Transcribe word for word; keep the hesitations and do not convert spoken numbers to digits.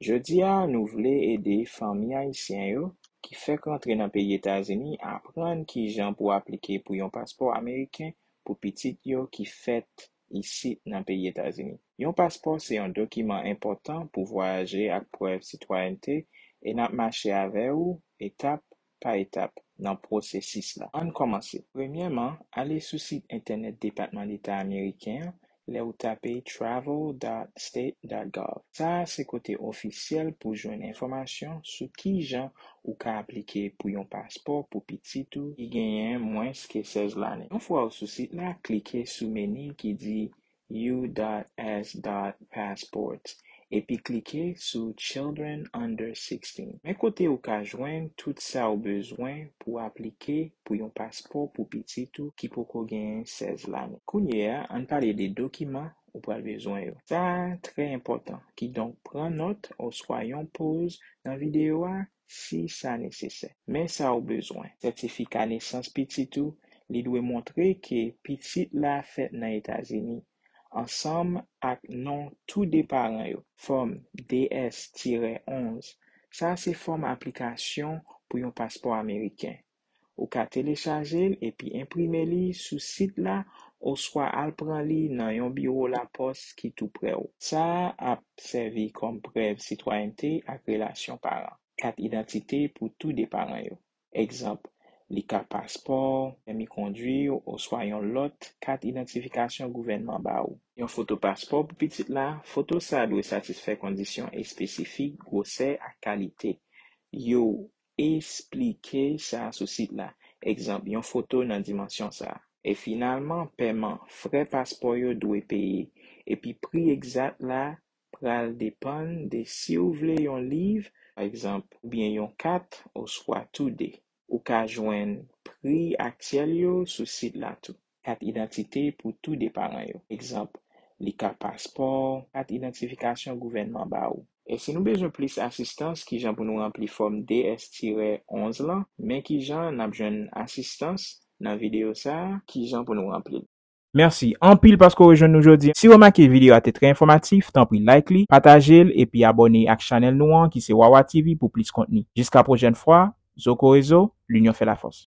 Jodi a, nou vle ede fanmi ayisyen yo ki fèk rantre nan peyi Etazini aprann kijan pou aplike pou yon paspò ameriken pou pitit yo ki fèt isit nan peyi Etazini. Yon paspò se yon dokiman enpòtan pou vwayaje ak prèv sitwayènte, e n ap mache avè ou etap pa etap nan pwosesis la. Ann kòmanse. Premyèman, ale sou sit entènèt Depatman Deta ameriken an lè w tape travel dot state dot gov. Sa a se kote ofisyèl pou jwenn enfòmasyon sou kijan ou ka aplike pou yon paspò pou pitit ou ki genyen mwens ke sèz lane. Yon fwa w sou sit la, klike sou meni ki di u dot s dot passport, epi klike sou Children Under sixteen. Men kote ou ka jwenn tout sa w bezwen pou aplike pou yon paspò pou pitit ou ki poko genyen sèz lane. Kounye a, ann pale de dokiman ou pral bezwen yo. Sa a trè enpòtan, kidonk pran nòt oswa yon poz nan videyo a si sa nesesè. Men sa w bezwen. Sètifika nesans pitit ou, li dwe montre ke pitit la fèt nan Etazini, ansanm ak non tou de paran yo. Fòm D S tire onz. Sa a se fòm aplikasyon pou yon paspò ameriken. Ou ka telechaje l epi enprime li sou sit la oswa al pran li nan yon biwo lapòs ki tou prè w. Sa a ap sèvi kòm prèv sitwayènte ak relasyon paran. Kat idantite pou tou de paran yo. Egzanp, li ka paspò, pèmi kondwi oswa yon lòt kat idantifikasyon gouvènman ba ou. Yon foto paspò pou pitit la, foto sa a dwe satisfè kondisyon espesifik, gwosè ak kalite. Yo esplike sa sou sit la. Egzanp, yon foto nan dimansyon sa a. E finalman, pèman, frè paspò yo dwe peye, epi pri egzak la pral depann de si w vle yon liv, pa egzanp, oubyen yon kat, oswa tou de. Ou ka jwenn pri aktyèl yo sou sit la tou. Kat idantite pou tou de paran yo. Egzanp, li ka paspò, kat idantifikasyon gouvènman ba ou. E si nou bezwen plis asistans, kijan pou nou ranpli fòm D S tire onz lan, men kijan n ap jwenn asistans nan videyo sa a, kijan pou nou ranpli l. Mèsi anpil paske w rejwenn nou jodi a. Si w remake videyo a te trè enfòmatif, tanpri like li, pataje l epi abòne ak chanèl nou an ki se Wawa T V pou plis kontni. Jiska pwochèn fwa, Zoko Rezo, l'union fait la force.